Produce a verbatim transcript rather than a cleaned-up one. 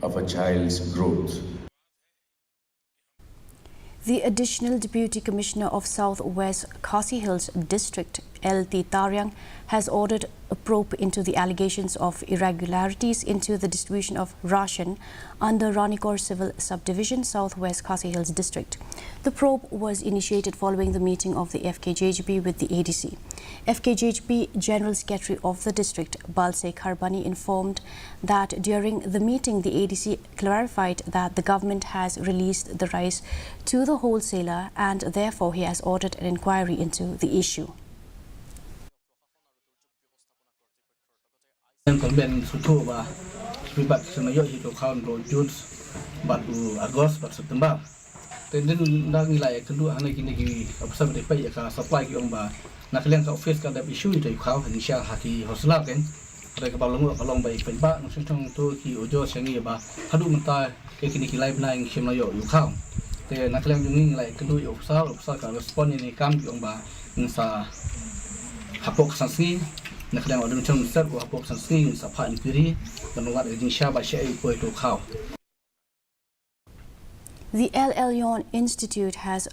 of a child's growth. The Additional Deputy Commissioner of South West Khasi Hills District, L T Tariang, has ordered a probe into the allegations of irregularities into the distribution of ration under Ranikor Civil Subdivision, South West Khasi Hills District. The probe was initiated following the meeting of the F K J H B with the A D C. F K J H B General Secretary of the district, Balse Kharbani, informed that during the meeting, the A D C clarified that the government has released the rice to the wholesaler and therefore he has ordered an inquiry into the issue. Yang kon ben sutu ba sui bat sema yo hi to kaun ro June bat u August bat September. Tendin da ngi la ïa kynduh hangne kine ki officer ba dei peit ïa ka supply ki ong ba na ka liang ka office ka dep issue ïa to ïa u khaw, hynrei sha ha ki wholesaler ken. Hynrei kaba long ka long ba ïa peit ba ngi sngewthuh to ki ujor sha ngi ba haduh mynta ïa kine ki lai bnai ngi shim la ïoh ïa u khaw. Te na ka liang jong ngi ngi la ïa kynduh ïa u officer, u officer ka respond ïa kane ka kam ki ong ba ngin sa hapoh ka san sngi. Na ka liang u Additional Minister u hapoh ka san sngi ngin sa phah inquiry ban wad ïa ka jingshisha ba shaei u poi to u khaw. The El Elyon Institute has